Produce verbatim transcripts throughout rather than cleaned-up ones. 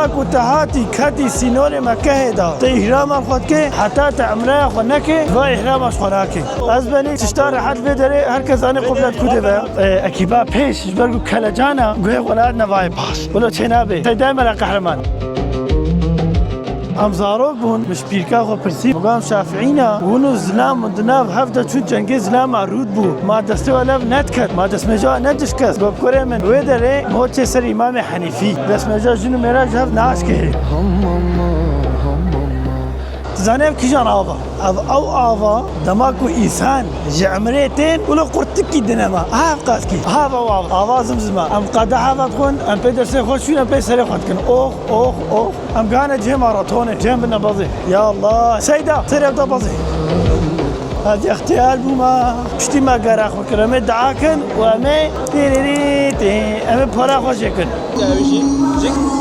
Ku te hatî ketî sînorê Mekehê de, te îhrama xwe dike, heta te emreya xwe neke, va îhrama ji xwe nake. Ez benî tişta rehet vê derê, her kes zanê qiblet ku dibe. E, ekîba pêş, ji ber ku kelecana, guhê xwe nehate vayê paş. Wilo çê nabe. Seydayê me re qehreman. Em zarok bûn, min ji pîrka xwe pirsî, min got, em şafîî ne, hûn û zilam di nav hev de çûn cengê zilama rûd bû. Ma destê we lev nediket, ma destmêja we nedişkest. Got, kurê min, wê derê min hot çê ser Îmamê Henîfî. Destmêja jin û mêra ji hev naşkê. Tu zanî ev kîjan av e? Ev ew av e, dema ku însan ji emrê tên, wilo qurtikî din e ma. Ev qas kî. Ev ew av, ava zimzim e. Em qedeha ve dixwin, em pê destê xwe şûn, em pê serê xwe dikin. Ox, ox, ox. Em gane cihê maratonê, cihê bine bazê. Ya Allah. Seyda, serê ev da bazê. Ez extiyar bûme. Piştî me gera xwe kir. Em ê dua kin û em ê têrêrê tê. Em ê para xwe jê kin.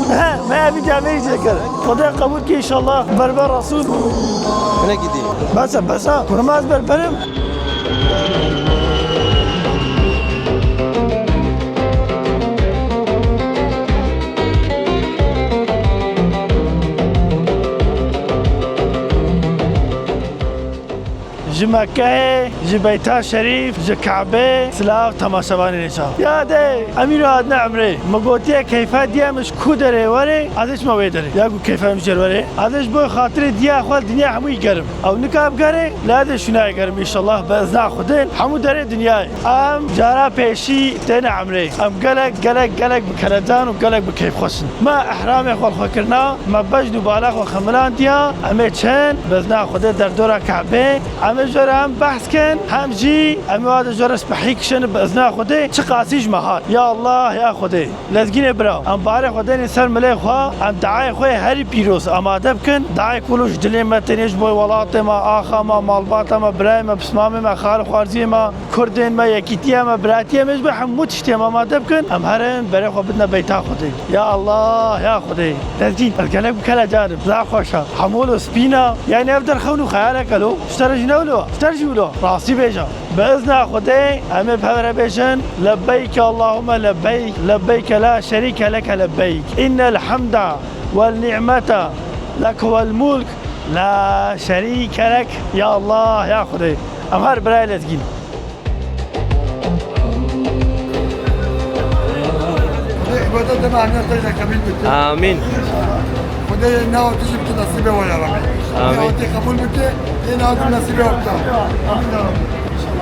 He, me evî camê jê kir. Xwedê qebûl ke înşallah. Berber Resûl. Bine gidî. Bes e, bes e. Kurma ez berberim. Ji Mekkeyê, ji Beyta Şerîf, ji Kabê, silav temaşevanê nêşa. Ya dê, em îro hatine emrê. Me gotiye keyfa diye min ji ku derê were, ez ê çima wê derê. Ya ku keyfa min ji were, ez ê ji bo xatirê diya xwe dinya hemûyî gerim. Ew nika bigere, lê ez ê şûnayê gerim înşallah, bi izna Xwedê, hemû derê dinyayê. Em cara pêşî têne emrê. Em gelek, gelek, gelek bi kelecan û gelek bi keyfxweş in. Me ihramê xwe li xwe kirina, me bejn û bala xwe xemilandiya, em ê çin, bi izna Xwedê derdora Kabê. Em ê ji we re hem behs kin, hem jî em ê wa de ji we re spehî kişin bi izna Xwedê, çi qasî ji me hat. Ya Allah, ya Xwedê. Lezgînê bira, em barê xwe dênê ser milê xwe, em diayê xwe yê herî pîroz amade bikin. Diayê ku ji dilê me tênê ji bo welatê me, axa me, malbata me, birayê me, pismamê me, xal û xwarziyê me, kurdên me, yekîtiya me, biratiya me, ji bo hemû tiştê em amade bikin. Em herin berê xwe bidine beyta Xwedê. Ya Allah, ya Xwedê. Lezgîn, ez gelek bi kelecan im, zaf xweş e. Hemû lo spîn e. Yanî ev der xewn û xeyalek e lo. Ji te re jî ne wilo, ji te re jî wilo. Rastî bêje. Bi izna Xwedê em ê bi hev re bêjin, Lebbeyke Allahümme lebbeyk, lebbeyke la şerîke leke lebbeyk. İnnel hamde vel ni'mete leke vel mulk la şerîke lek. Ya Allah, ya Xwedê. Em her birayê lezgîn. Xwedê îbadeta me hemiya te jî qebîl bike. Amîn. Xwedê nava tu jî bike nesîbê we ya Rabbi. Amîn. Nava te qebûl bike, yê nava tu nesîbê we bike. Amîn ya Rabbi.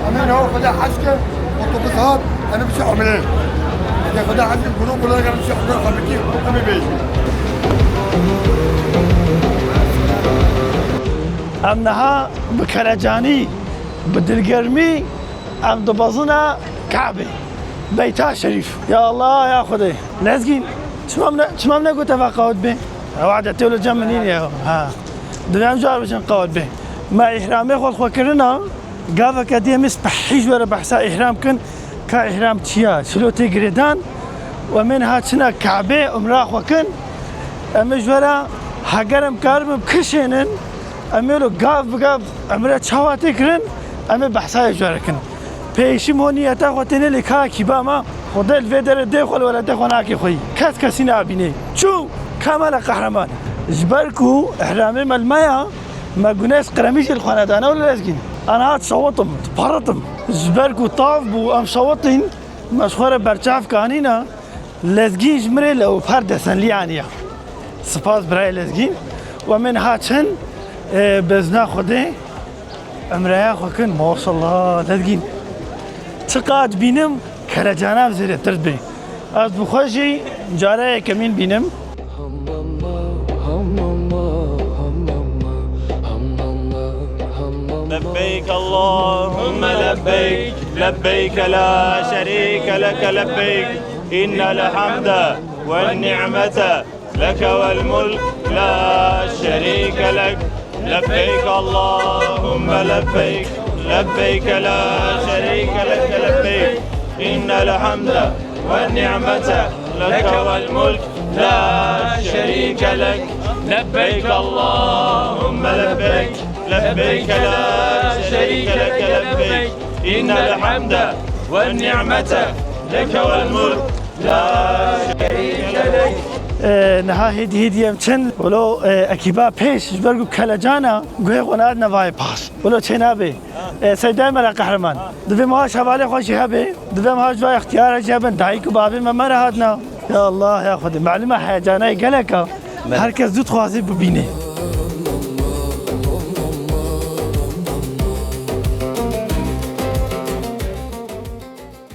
Amîn. Nava Xwedê hez ke, otobus hat, em ê biçin umrê. Xwedê hez ke, guru gula em biçin umrê xwe bike, em ê bêjin. Em niha bi kelecanî, bi dilgermî, em dibezine Kabê. Beyta Şerîf. Ya Allah, ya Xwedê. Lezgîn, çima min ne, çima min negot eva qawet bê? Ew adetê wilo cem min nîne ya. Ha. Divê em car biçin qawet bê. Me îhramê xwe li xwe kirina, gaveke dî em ê spehî ji we re behsa îhram kin, ka îhram çi ya, çilo tê girêdan, û em ê niha çina Kabê, umra xwe kin, em ê ji we re, heger em karibin bikişênin, em ê lo gav bi gav umre çawa tê kirin, em ê behsa yê ji we re kin. Pêşî mo niyeta xwe têne lê ka kîba me, Xwedê li vê derê dê xwe li welatê xwe nake xweyî. Kes kesî nabîne. Çû, ka me le qehreman. Ji ber ku ihramê me li me ya, me guneh qiremî jî li xwe nedane û li lezgîn. Em hat şewitim, diperitim. Ji ber ku tav bû, em şewitîn, me ji xwe re berçav kanîna, lezgîn ji min re lewper desenlî aniya. Spas birayê lezgîn. Û em ê niha çin, e, bezna Xwedê. Emreya xwe kin, maşallah, lezgîn. Çiqas bînim, kelecana zêdetir dibê. Ez bi xwe jî cara yekemîn bînim. لبيك اللهم لبيك، لبيك لا شريك لك لبيك، إن الحمد والنعمة لك والملك لا شريك لك. لبيك اللهم لبيك، لبيك لا شريك لك لبيك، إن الحمد والنعمة لك والملك لا شريك لك. لبيك اللهم لبيك، لبيك لا شريك لك لبيك، إن الحمد والنعمة لك والملك لا شريك لك. E, niha hêdî hêdî em çin. Wilo, e, ekîba pêş ji ber ku kelecana guhê xwe nadine vayê paş. Wilo çê nabe. E, Seydayê me re qehreman. Divê ma şevalê xwe jî hebe. Divê ma ji va extiyara jî hebin. Dayik û babê me me re hatina. Ya Allah, ya Xwedê. Malûm e heyecanayê gelek e. Her kes zû dixwaze bibîne.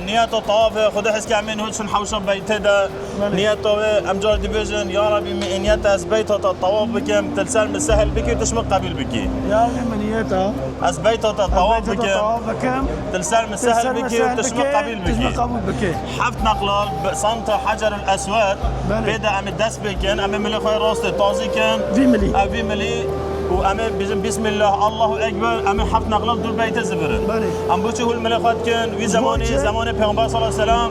Niyeta tawafê, Xwedê hezkê em ê niho çin hewşa beytê de. Belê. Niyeta wê, em car dibêjin, ya Rabî, min ê niyeta ez beyta te tawaf bikim, tu li ser min sehil bikî û tu ji min qebîl bikî. Ya Rabî, min niyeta. Ez beyta te tawaf bikim. Tawaf bikim. Tu li ser min sehil bikî û tu ji min qebîl bikî. Heft neqla bi santa Hecerul Eswed. Belê. Pê de em ê dest pê kin, em ê milê xwe rastê tazî kin. Vî milî. Ev vî milî. Û em ê bijin Bismillah, Allahu Ekber, em ê heft neqla dûr beytê zibirin. Belê. Em boçî hûl milê xwe dikin, wî zemanî, zemanê Pêxember sallallahu aleyhi ve sellem,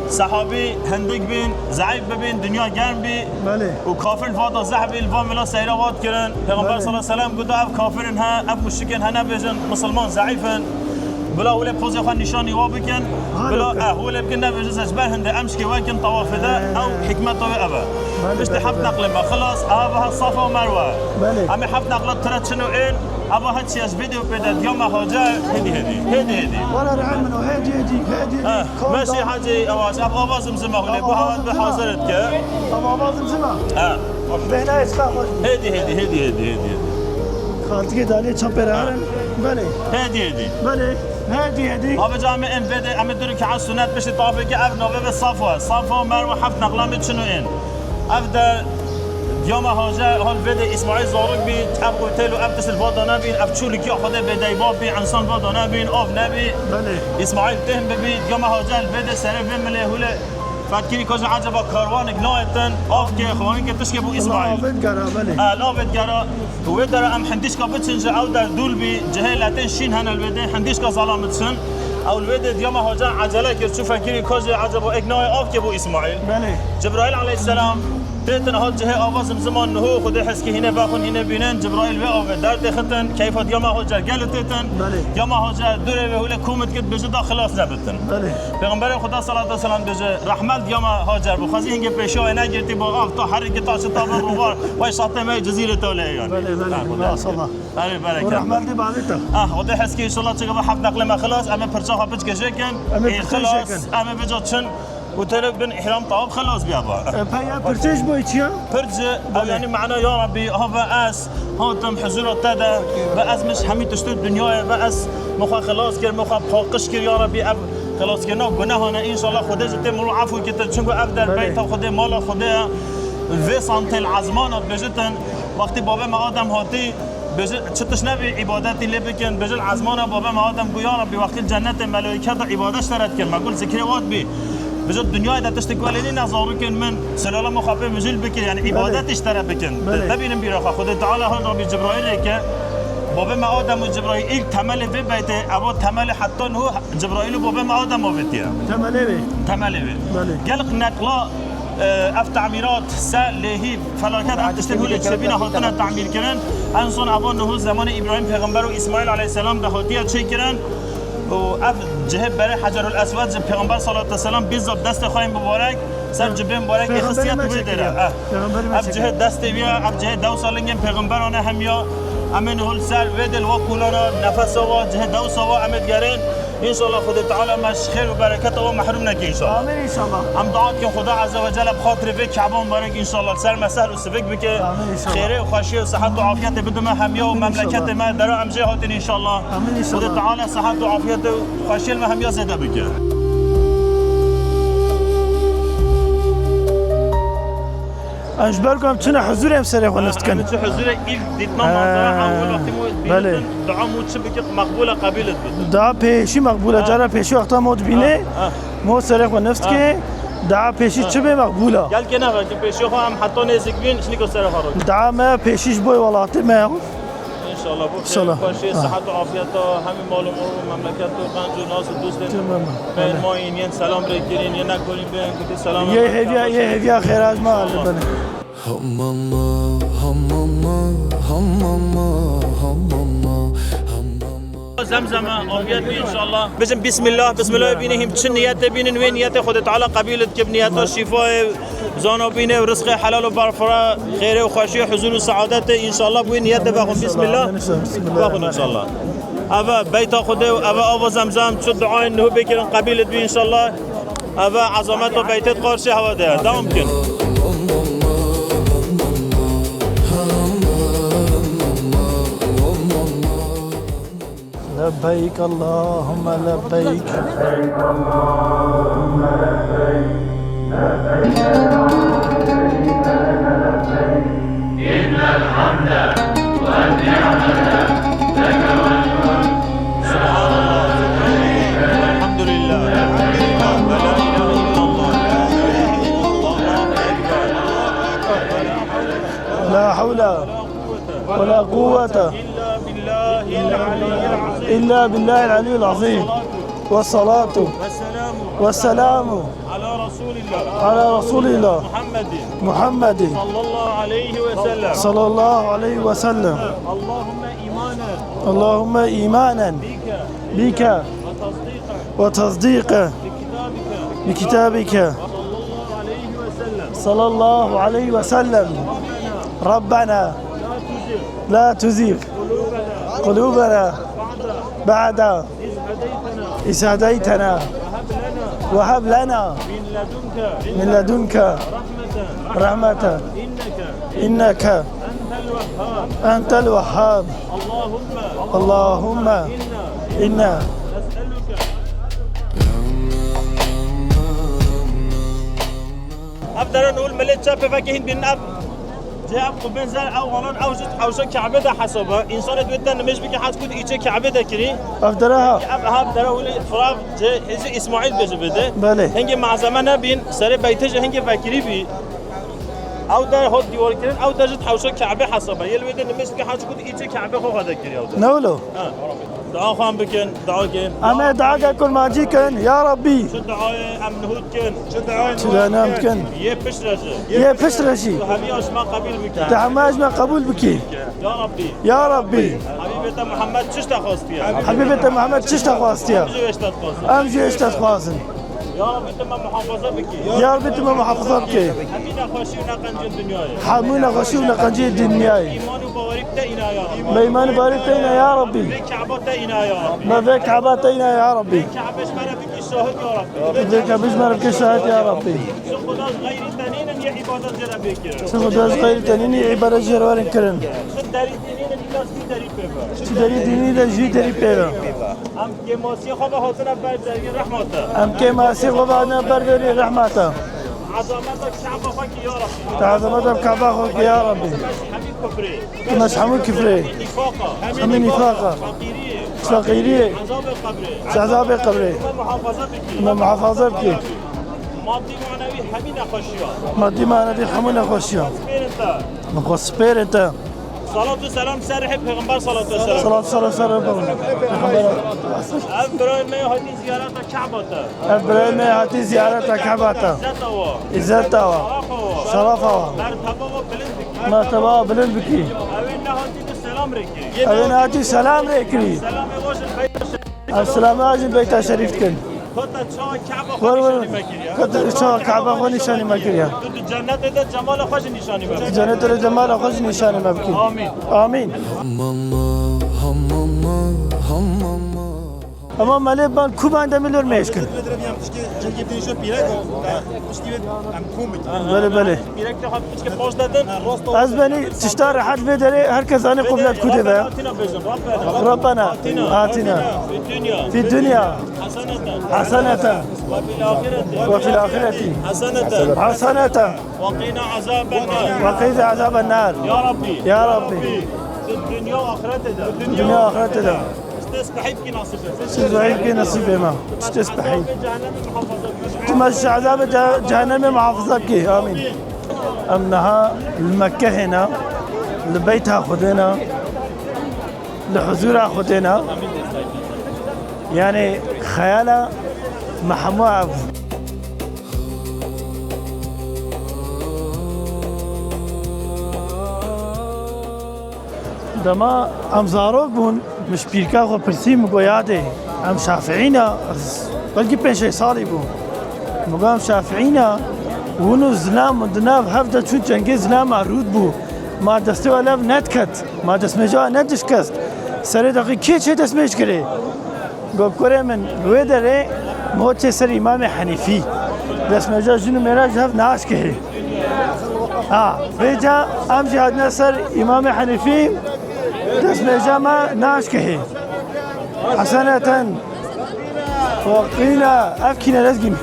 sehabî hindik bîn, zeîf bibîn, dinya germ bî. Belê. Û kafir li vada zehf bî, li van mila seyra vat kirin. Pêxember sallallahu aleyhi ve sellem got, ev kafir in he, ev muşrik in he, nebêjin misilman zeîf in. Bila hûlê pozê xwe nîşanî wa bikin. Bila, eh, hûlê bikin, nebêjin ez ji ber hindê em şikê wekin tawafê de, ew hikmeta wê ev e. Belê, piştî heft neqlê me xilas, ev ha Safa û Merwe. Belê. Em ê heft neqla tire çin û ên, ev ha çi ez vîdeo pê de diya me hace, hêdî hêdî, hêdî hêdî. Wala rehem min o, hêdî hêdî, hêdî hêdî. Eh, meşî hacî ewaş, ev ava zimzima hûlê, bu hewa bi hazir et ke. Ev ava zimzima. Eh. Bêhna ez ka xweş. Hêdî, hêdî, hêdî, hêdî, hêdî, hêdî. Kartikê dalê çapê re herin. Belê. Hêdî, hêdî. Belê. Hêdî, hêdî. Abi can, em ê em vê de, em ê dûrî ke ez sunet piştî tafê ke ev navê ve Safa. Safa û Merwe heft neqla me çin û ên. Ev de diyama Hacer, hal vê de Îsmaîl zarok bî, ev otel û ev tişt li vada nebîn, ev çûlik ya Xwedê bêdeyba bî, insan vada nebîn, av nebî. Belê. Îsmaîl têhm bibî, diyama Hacer vê de serê vê milê hûlê. Fetkirî ko ji eceba karwanek nayêtin, avkê, xwankê, tişkê bû Îsmaîl. Avêt gera, belê. E, li avêt gera. Wê dera em hindîşka biçin ji ew der dûl bî, cihê letên şîn hene li wê dê, hindîşka zala biçin. Ew li wê dê diyama hoca ecele kir, çû fekirî ko ji eceba êk nayê avkê bû Îsmaîl. Belê. Cibraîl aleyhisselam têtin hat cihê ava zimziman niho, Xwedê heskî hînê vexwin hînê bînin, Cibraîl wê avê derdê xitin, keyfa diyama hoca gelê têtin. Belê. Diyama hoca dûrê wê hûlê komit kir, bêje da xilas nebit. Belê. Pêxemberê Xuda salatu selam dibêje, rehmet diyama Hacer bû. Xwezî hingê pêşiya wê negirtî, bo av ta herikî ta çi ta bin rûbar, wey satê me cizîrê tolê yani. Belê, belê, maşallah. Belê, bereket. Rehmet dê bavê te. Ah, o dê heskî inşallah çi gava heft neqlê me xilas, em ê pirça xwe piç kêşê kin. Em ê pirça kêşê kin. Em ê vêca çin. Û têrek bin îhram tawaf xilas bîya ba. E, pe ya pirçê ji bo çi ya? Pirç, ew yani mana ya Rabbî, ha ve ez hatim huzura te de, ve ez min ji hemî tiştê dinyayê, ve ez min xwe xilas kir, min xwe paqij kir, ya Rabbî, ev xilaskirina gunahane, înşallah Xwedê ji tê min û efû kir te, çunku ev der beyta Xwedê, mala Xwedê ye. Vê santê li ezmana dibêjitin, wextî babê me Adem hatî, bêje, çi tişt nebî îbadetî lê bikin, bêje li ezmana babê me Adem got, ya Rabbî, wextî li cennetê melaîketa îbadet ji te re dikin, me got zikrê wat bî. Bêje, dinyayê de tiştek welê nîne zarokên min, silala min xwe pê mijûl bikin, yani îbadetî ji te re bikin. Belê. Te bînin bîra xwe. Xwedê Teala hol Rabbî Cibraîlê ke, babê me Adem û Cibraîl, ilk temelê vê beytê, evo temelê heta niho Cibraîl û babê me Adem avêtiye. Temelê vê. Temelê vê. Belê. Gelek neqla, e, ev tamîrat, sel, lêhî, felaket, ev tiştên hûlê çêbîne hatine tamîr kirin. En son evo niho zemanê Îbrahîm pêxember û Îsmaîl aleyhisselam de hatiye çêkirin. Û ev cihê berê Hecerul Eswed ji Pêxember salatu selam bîst zaf destê xwe yên mubarek ser cibê mubarek ê xistiye tu vê dêre. Eh. Ev cihê destê wî ye, ev cihê dewsa lingên pêxemberan e hemiya. Em ê niho li ser vê dê li wa kolana, nefesa wa, cihê dewsa wa em ê digerin. Înşallah Xwedê Teala me ji xêr û bereketa wa mehrûm neke înşallah. Amîn înşallah. Em dua dikin Xweda Azze ve Celle bi xatirê vê Keba mubarek înşallah li ser me sehl û sivik bike. Amîn înşallah. Xêrê û xweşiyê û sihet û afiyetê bide me hemiya û memleketê me dera em jê hatin înşallah. Amîn înşallah. Xwedê Teala sihet û afiyetê û xweşiyê me hemiya zêde bike. Em ji ber ku em çine huzûrê em serê xwe nift dikin. Em çi huzûrê ilk dîtina manzara ewil wextî mo bînitin, dua mo çi bike, meqbûl e, qebîl et bitin. Dua pêşî meqbûl e, cara pêşî wexta mo dibîne, mo serê xwe nift dike, dua pêşî çi bê meqbûl e. Gelkê ne, gelkê pêşî xwe em heta nêzik bîn, şinî ku serê xwe ro. Dua me pêşî ji bo welatê me. Înşallah bu xêr, xweşî, sihet û afiyeta hemî mal û mor û memleket û qenc û nas û dostên me yên mayîn yên selam rê kirîn, yên nekorîn bê, em kutî selam. Yê hêviya, yê hêviya xêra ji me ale bene. Hamama, hamama, hamama, hamama, hamama. Zemzeme, afiyet bî înşallah. Bijin bismillah, bismillah bînin, him çi niyetê bînin, wê niyetê Xwedê Teala qebîl dike, bi niyeta şîfayê. Zana bîne û rizqê helal û berfira, xêrê û xweşiyê, huzur û saadetê, înşallah, bûyî niyetê vexwin. Bismillah. Bismillah. Vexwin, înşallah. Eve beyta Xwedê û eve ava Zemzem, çi duayên nuhû bêkirin, qebîl bî, înşallah. Eve ezamet û beytê qarşî heva de. Devam kin. لبيك اللهم لبيك. لبيك اللهم لبيك. لبيك لا شريك لك لبيك. إن الحمد والنعمة لك والملك. سبحان الله. الحمد لله. ولا إله إلا الله. الله أكبر. لا حول ولا قوة إلا بالله العلي العظيم. إلا بالله العلي العظيم. والصلاة والسلام على رسول الله. على رسول الله. محمد. محمد. صلى الله عليه وسلم. صلى الله عليه وسلم. اللهم إيمانا. اللهم إيمانا. بك. بك. وتصديقا. وتصديقا. بكتابك. بكتابك. صلى الله عليه وسلم. صلى الله عليه وسلم. ربنا. ربنا. لا تزغ. لا تزغ. قلوبنا. قلوبنا. بعد. بعد. إذ هديتنا. إذ هديتنا. وهب لنا. وهب لنا. من لدنك. من لدنك. رحمة. رحمة. إنك. إنك. أنت الوهاب. أنت الوهاب. اللهم. اللهم. إنا. إنا. نسألك. Ev dere nûl milê çepê vekê hîn bînin ev. Cê ev qubên zer ew walan ew jî hewşa Kabe de hesaba. Însanê dibê te nimêj bike hez kut îçê Kabe de kirî. Ev dere ha. Ev ha dere wili firav cê hêzî Îsmaîl bêje bêde. Belê. Hingê malzeme nebîn, serê beytê jî hingê vekirî bî. Ew der hot dîwar kirin, ew der jî hewşa Kabe hesaba. Yê li wê de nimêj bike hez kut îçê Kabe xwe xwe de kirî ew der. Ne wilo? Ha. Dua xwe em bikin, dua kin. Em ê dua ke kurmancî kin, ya Rabbî. Çi duayê em nihût kin, çi duayê Çi duayê em bikin? Yê pişt re jî. Yê pişt re jî. Tu hemiya ji me qebûl bikî. Tu hemiya ji me qebûl bikî. Ya Rabbî. Ya Rabbî. Habîbê te Muhammed çi ji te xwestiye? Habîbê te Muhammed çi ji te xwestiye? Em jî wê ji te dixwazin. Em jî wê ji te dixwazin. Ya Rabbî, tu me muhafaza bikî. Ya Rabbî, tu me muhafaza bikî. Hemî nexweşî û neqencên dinyayê. Hemî nexweşî û neqencên dinyayê. Îman û bawerî bi te îna ya Rabbî. Me îman û bawerî bi te îna ya Rabbî. Vê Keba te îna ya Rabbî. Me vê Keba te îna ya Rabbî. Vê Kebe ji me re bikî şahid ya Rabbî. Vê Kebe ji me re bikî şahid ya Rabbî. Çi xuda ji xeyrî te nînin yê îbadet jê re bê kirin. Çi xuda ji xeyrî te nînin yê îbadet jê re werin kirin. Çi derî dînî ne, îlla ji wî derî pê be. Çi derî dînî de ji wî derî pê be. Em kêmasiyê xwe ve hatine ber deriyê rehma te. Em kêmasiyê xwe ve hatine ber deriyê rehma te. Ezameta Keba xwe kî ya Rabbî. Te ezameta Keba xwe kî ya Rabbî. Hemî kufrê. Te me ji hemû kufrê. Hemî nifaqa. Hemî nifaqa. Feqîriyê. Feqîriyê. Ezabê qebrê. Ezabê qebrê. Me muhafaza bikî. Me muhafaza bikî. Madî manevî hemî nexweşiya. Madî manevî hemû nexweşiya. Spêrin te. Min xwe spêrin te. Salat û selam ser rihê Pêxember, salat û selam. Salat, salat ser rihê Pêxember. Ev birayê me hatî ziyareta Keba te. Ev birayê me hatî ziyareta Keba te. Îzzeta wa. Îzzeta wa. Şerefa wa. Şerefa wa. Merteba wa bilind bikî. Merteba wa bilind bikî. Ew ê nehatî tu selam rê kirî. Ew ê nehatî selam rê kirî. Selamê wa ji beyta şerîf. Ev selamê wa ji beyta şerîf dikin. Kota çawa Keba xwe nîşanî me kiriye. Kota çawa Keba xwe nîşanî me kiriye. Tu di cennetê de cemala xwe jî nîşanî me bikî. Cennetê de cemala xwe jî nîşanî me bikî. Amîn. Amîn. Hemama, hemama, hemama. Ama melê ban ku ban demê lor mêşkin. Belê, belê. Ez benî tişta rehet vê derê, herkes zanî qiblet ku dê be. Rabbena atina fi dunya haseneten ve fil ahireti haseneten ve qina azaben nar. Ya Rabbi. Ya Rabbi. Di dinya û axirete de. Dinya û axirete de. Tiştê spehî bikî nasîbê me. Tiştê spehî. Tu me ji ezabê ce-, cehennemê muhafaza bikî. Amîn. Em niha li Mekkehê ne, li beyta Xwedê ne, li huzûra Xwedê ne. Yanî xeyala me hemû ev. Dema em zarok bûn, min ji pîrka xwe pirsî, min got, "Yadê, em Şafiî ne?" Ez belkî pênc şeş salî bûm. Min got, "Em Şafiî ne?" Hûn û zilam di nav hev de çûn, çengê zilama rûd bû. Ma destê we lev nediket, ma destmêja we nedişkest. Serê deqî kê çê destmêj kirê? Got, kurê min, wê derê me çê ser Îmamê Henîfî. Destmêja jin û mêra ji hev naşkihê. Ha, vêca em jî hatine ser Îmamê Henîfî, destmêja me naşkihê. Heseneten. Waqîna, ev kîne Lezgîn?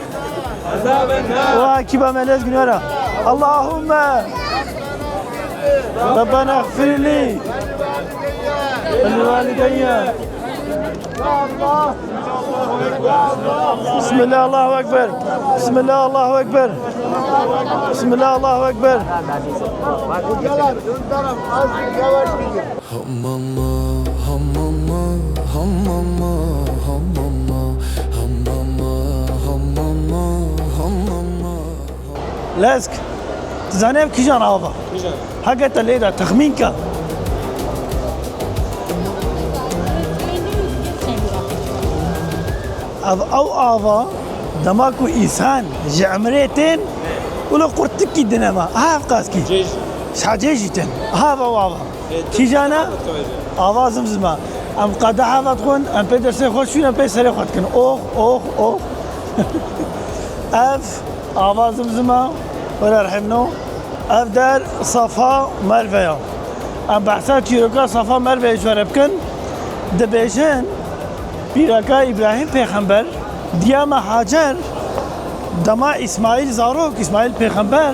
O ekîba me Lezgîn were. Allahümme Rabbena gfirli ve livalideyye. Bismillah, Allahu Ekber. Bismillah, Allahu Ekber. Bismillah, Allahu Ekber. Hammama, hammama, hammama, hammama, hammama, hammama, hammama. Lezg, tu zanî ev kîjan ava? Kîjan? Heke te lê da texmîn ke. Ev ew ava, dema ku însan ji emrê tên, wilo qurtikî dinema. Aha ev qaskî. Cêj. Şa cêjî tên. Aha ev ew ava. Kîjana? Ava zimzima. Em qedeha ve dixwin, em pê destê xwe şûn, em pê serê xwe dikin. Ox, ox, ox. Ev ava zimzima, were rehimno. Ev der Safa Merve ya. Em behsa çîroka Safa Merveyê ji we re bikin. Dibêjin, pîreka Îbrahîm Pêxember, diya me Hacer, dema Îsmaîl zarok, Îsmaîl Pêxember,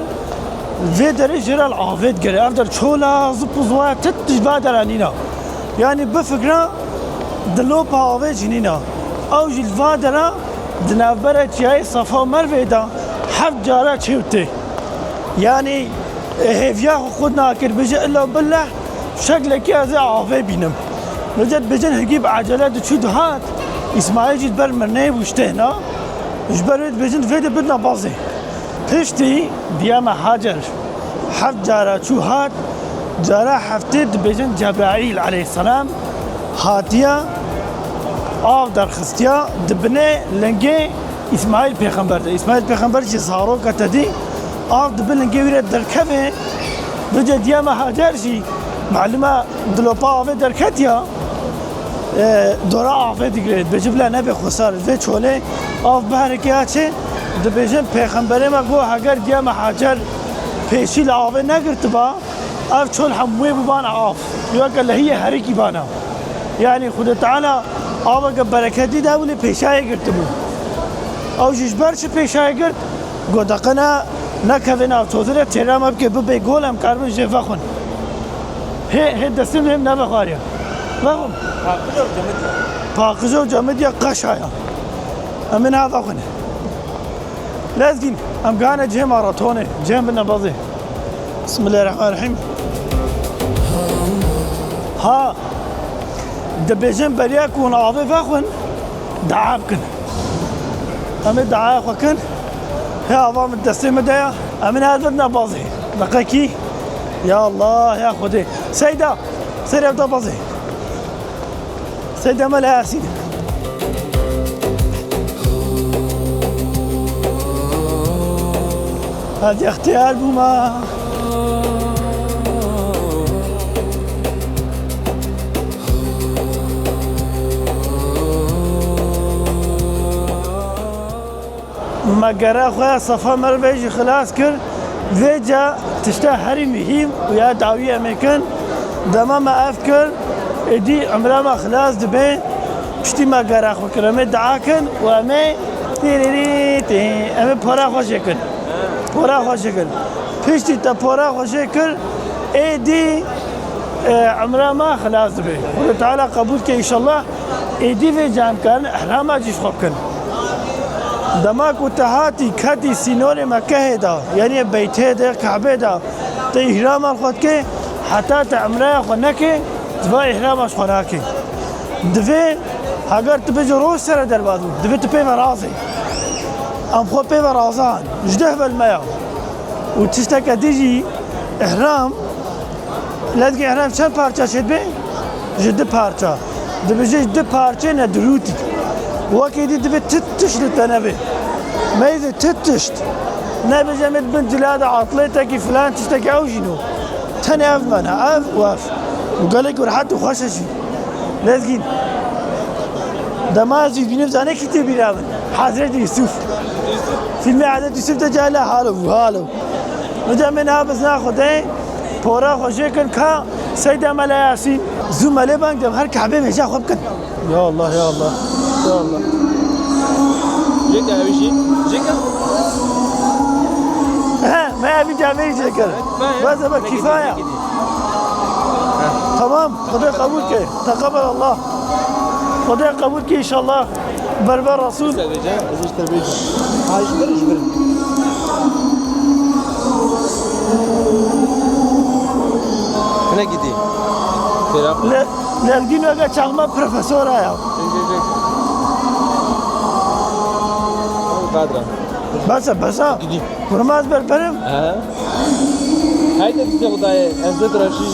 vê derê jê re li avê digere. Ev der çola, zip û ziwaya, ti tişt va dera nîna. Yanî bifikre, dilopa avê jî nîna. Ew jî li va dera di navbera çiyayê Safa û Mervê de heft cara çêw tê. Yanî, e, hêviya xwe xurt nakir, bêje, illa billah, şeklekî ez ê avê bînim. Vêca dibêjin hingî bi ecele diçû dihat, Îsmaîl jî di ber mirneyê bû ji têhna. Ji ber wê dibêjin vê de bidine bazê. Piştî diya me Hacer heft cara çû hat, cara heftê dibêjin Cebraîl aleyhisselam hatiye, av derxistiye di binê lingê Îsmaîl pêxember de. Îsmaîl pêxember jî zarok e tedî, av di bin lingê wî re derkeve. Vêca diya me Hacer jî, malûm e, dilopa avê derketiye, e, dora avê digire. Dibêje bila nebe xwesar, vê çolê av behreke ya çê, dibêjin pêxemberê me got, heger diya me Hacer pêşî li avê negirtiba, ev çol hemûyê bûbana av. Weke lehiyê herikî bana. Yanî Xwedê Teala aveke bereketî da wî lê pêşayê girtibû. Ew jî ji ber çi pêşayê girt? Got, deqena nekeve nav tozê de, têra me bike, bibe gol, em karibin jê vexwin. Hê, hê destê min hê min nebe xwariye. Vexwin. Paqij û cemidya. Paqij û cemidya qeşaya. Em ê niha vexwin. Lezgîn, em gane cihê maratonê, cihê min nebezê. Bismillahirrahmanirrahîm. Ha, dibêjin beriya ku hûn avê vexwin, dua bikin. Em ê duaya xwe kin. Hê ava min destê min de ya. Em ê niha bidine bazê. Deqekî. Ya Allah, ya Xwedê. Seyda, Seyda, da bazê. Seyda me li Yasîn. Ez extiyar bûma. Me gera xwe ya Sefa Mervê jî xilas kir. Vêca tişta herî muhîm û ya dawî em ê kin, dema me ev kir, êdî umra me xilas dibe, piştî me gera xwe kir. Em ê dua kin û em ê tîrîrî tî, em ê pora xwe jê kin. Pora xwe jê kin. Piştî te pora xwe jê kir, êdî, e, umra me xilas dibe. Xwedê Teala qebûl ke înşallah. Êdî vêca em karin ihrama jî ji xwe bikin. Dema ku te hatî ketî sînorê Mekehê de, yanî Beytê de, Kabê de, te îhrama li xwe dikê, heta te emreya xwe nekê, tu va îhrama ji xwe nakê. Divê, heger tu bêjî roj sere derbas bû, divê tu pê ve razê. Em xwe pê ve razan, ji duh ve li me ya. Û tişteke din jî, îhram, Lezgî îhram çend parça çêdibe? Ji du parça. Dibêje ji du parçe ne dirûtî. Wekî dî divê ti tişt li te nebe. Meyzê ti tişt. Nebêje em ê di bin cila de atlêtekî filan tiştekî ew jî no. Tenê ev mane, ev û ev. Û gelek rehet û xweş e jî. Lezgîn. Dema ez jî dibînim zanê kî tê bîra min. Hezretî Yusuf. Fîlmê Hezretî Yusuf de cahil e, halo bû, halo. Niha em ê niha bi zina Xwedê pora xwe jê kin ka Seyda Mela Yasîn. Zû me lê bang de her Kebê mêja xwe bikin. Ya Allah, ya Allah. Ya Allah. Jêka ewî jî. Jêka. He, me evî camê jêkir. Bas, bas, kifaya. Tamam, Xwedê qebûl ke. Teqebel Allah. Xwedê qebûl ke inşallah. Berber Resul. Hine gidî. Fêra. Le-, Lezgîn weke çaxma profesora ya. Çek, çek, çek. Qadra. Bes e, bes e. Gidî. Kurmaz berberim. He. Haydi işte bu da, e, ez de tıraşı.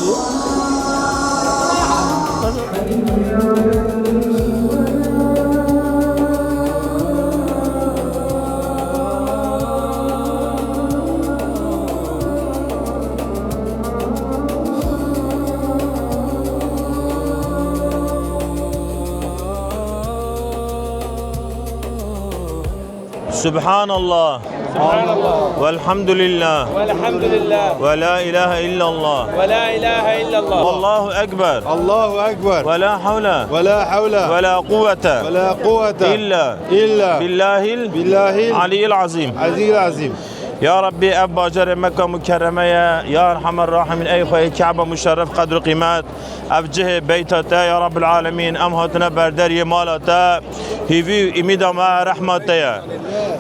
سبحان الله. سبحان الله. والحمد لله. والحمد لله. ولا إله إلا الله. ولا إله إلا الله. والله أكبر. الله أكبر. ولا حول. ولا حول. ولا قوة. ولا قوة. إلا. إلا. بالله ال-، بالله ال-، العلي العظيم. العلي العظيم. Ya Rabbî, ev bajarê Mekka Mukerreme ye. Ya Erhamer Rahimîn, ey Xweyê Keba muşerref qedr û qîmet. Ev cihê beyta te, ya Rabbel Alemîn, em hatine ber deriyê mala te, hîvî û îmîda me rehma te ye.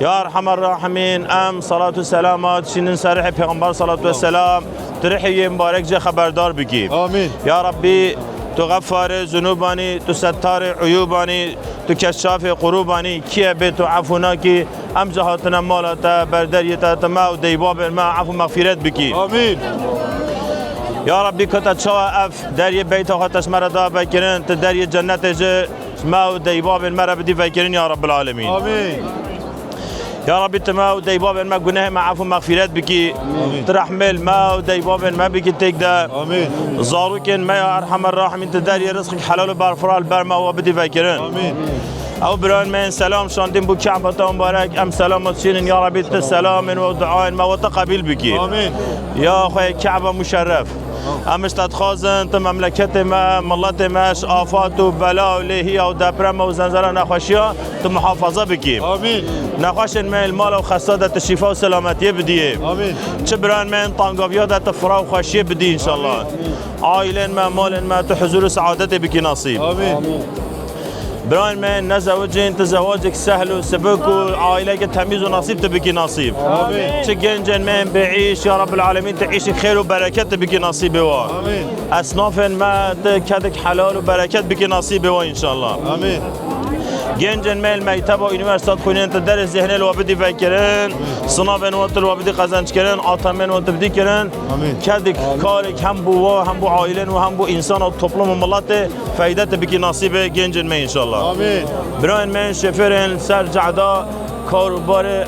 Ya Erhamer Rahimîn, em salat û selama dişînin ser rihê Pêxember salat ve selam, tu rihê yê mubarek jê xeberdar bikî. Amîn. Ya Rabbî, tu xefarê zunûbanî, tu settarê uyûbanî, tu keşafê qurûbanî, kî ye bê tu efû nakî, em ji hatine mala te, ber deriyê te, tu me û deybabên me efû mexfîret bikî. Amîn. Ya Rabbî, kota çawa ev deriyê beyta xwe te ji me re da vekirin, tu deriyê cennetê ji me û deybabên me re bidî vekirin, ya Rabbel Alemîn. Amîn. Ya Rabbî, tu me û deybabên me gunehê me efû mexfîret bikî. Amîn. Tu rehmê li me û deybabên me bikî têk de. Amîn. Zarokên me ya Erhamer Rahimîn, tu deriyê rizqek helal û berfirah li ber me û we bidî vekirin. Amîn. Ew birayên me yên selam şandin bo Keba te mubarek, em selama dişînin, ya Rabbî, tu selamên we û duayên me we te qebîl bikî. Amîn. Ya Xweyê Keba muşerref. Em ji te dixwazin, tu memleketê me, miletê me ji afat û bela û lêhiya û deprema û zelzela nexweşiya tu muhafaza bikî. Amîn. Nexweşên me li mal û xesta de tu şîfa û selametiyê bidiyê. Amîn. Çi birayên me yên tangaviya de tu fira û xweşiyê bidî înşallah. Amîn. Aîlên me, malên me tu huzûr û seadetê bikî nasîb. Amîn. Birayên me nezewicên, tu zewacek sehl û sibik û aîleke temîz û nasîb tu bikî nasîb. Amîn. Çi gencên me yên bêîş, ya Rabbel Alemîn, tu îşek xêr û bereket tu bikî nasîbê wan. Amîn. Esnafên me tu kedek helal û bereket bikî nasîbê wan înşallah. Amîn. Gencên me li mekteba unîversîta dixwînin, tu derê zihnê li we bidî vekirin. Sinavên we tu li we bidî qezençkirin, atemên we tu bidî kirin. Amîn. Kedek karek hem bo we, hem bo aîlên we, hem bo însan û toplum û miletê feyde tu bikî nasîbê gencên me înşallah. Amîn. Birayên me yên şofêrên ser cehda kar û barê, e,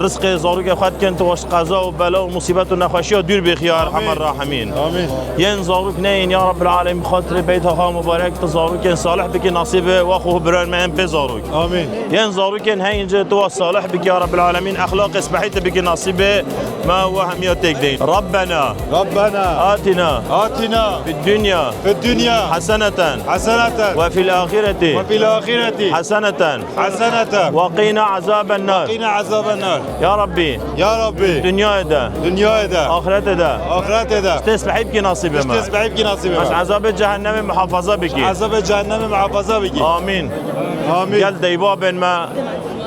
rizqê zarokê xwe dikin, tu ji qeza û bela û musîbet û nexweşiya dûr bêxî ya Erhamer Rahimîn. Amîn. Yên zarok neyên ya Rabbel Alemîn, bi xatirê beyta xwe mubarek tu zarokên salih bikî nasîbê we xwe û birayên me yên pê zarok. Amîn. Yên zarokên heyîn jî tu wa salih bikî ya Rabbel Alemîn, exlaqê spehî tu bikî nasîbê me û we hemiya têk deyîn. Rabbena. ربنا آتنا. آتنا. في الدنيا. في الدنيا. حسنة. حسنة. وفي الآخرة. وفي الآخرة. حسنة. حسنة. وقنا عذاب النار. وقنا عذاب النار. Ya Rabbî. Ya Rabbî. Dinyayê de. Dinyayê de. Axretê de. Axretê de. Tiştê spehî bikî nasîbê me. Tiştê spehî bikî nasîbê me. Ez ezabê cehennemê muhafaza bikî. Ezabê cehennemê muhafaza bikî. Amîn. Amîn. Gel deybabên me,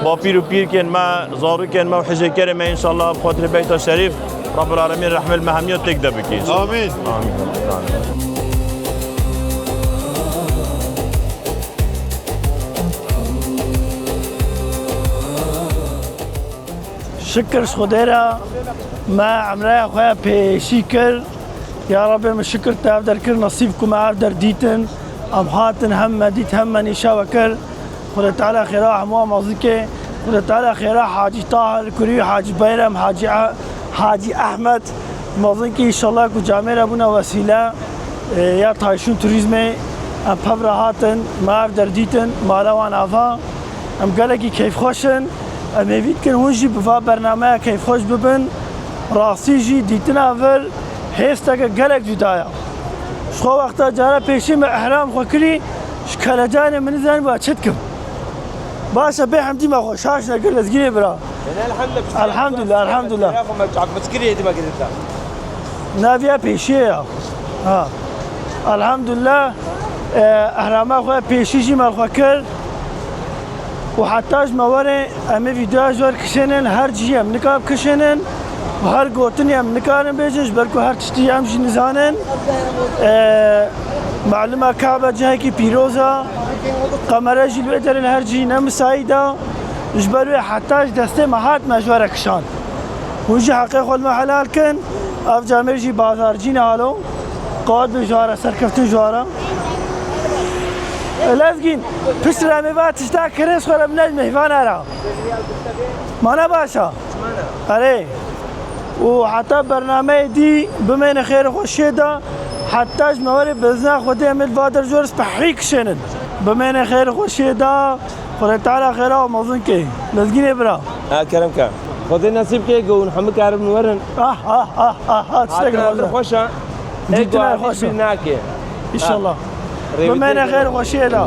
bapîr û pîrkên me, zarokên me û hicêkerê me înşallah bi xatirê beyta şerîf Rabbul Alemîn rehmê li me hemiya têk de bikî. Amîn. Amîn. Şikir ji Xwedê re me emreya xwe ya pêşî kir. Ya Rabbê min şikir te ev der kir, nesîb ku me ev der dîtin. Em hatin hem me dît hem me nîşa we kir. Xwedê Teala xêra hemû amazî ke. Xwedê Teala xêra Hacî Tahir, kurî Hacî Beyrem, Hacî E-, Hacî Ehmed, mezin ki înşallah ku camêre bûne wesîle, e, ya tayşûn turîzmê. Em pevra hatin, me ev der dîtin, mala wan ava. Em gelekî keyfxweş in. Em hêvî dikin hûn jî bi va bernameya keyfxweş bibin. Rastî jî dîtina vir hêsteke gelek cuda ye. Ji xwe wexta cara pêşî me ihram xwe kirî, ji kelecanê min nizanî ba çi dikim. Baş e, bê hemdî me xwe şaş nekir lezgînê bira. Elhamdulillah, elhamdulillah. Naviya pêşiye ya. Ha. Elhamdulillah, e, ehrama xwe pêşî jî me xwe kir. Û heta ji me were em ê vîdeoya ji wer kişênin, her cihî em nikar kişênin. Û her gotinî em nikarin bêjin, ji ber ku her tiştî em jî nizanin. E, Malûm e Kabe cihekî pîroz e. Qemere jî li wê derê li her cihî ne misayîd e. Ji ber wê heta ji destê me hat me ji were kişand. Hûn jî heqê xwe li me helal kin. Ev camêr jî bazarcî ne halo. Qewet bi ji were, serkeftin ji were. E, Lezgîn, piştre em ê va tişta kirin, ji xwe re bine ji mêhvana re. Mana baş e? Erê. Û heta bernameyê dî bimêne xêr û xweşiyê de, heta ji me werê bi izna Xwedê em ê li va der ji we re spehî kişênin. Bimêne xêr û xweşiyê de, Xwedê Teala xêra we mezin ke. Lezgînê bira. Ha, kerem ke. Xwedê nesîb ke ku hûn hemû karin werin. Ah, ah, ah, ah, ah, tiştek Hatina xweş e. Xweş e. Ê Dîtina guhatiş xweş e. Bir nake. İnşallah. Ha, rêwî Bimêne tê xêr û xweşiyê de.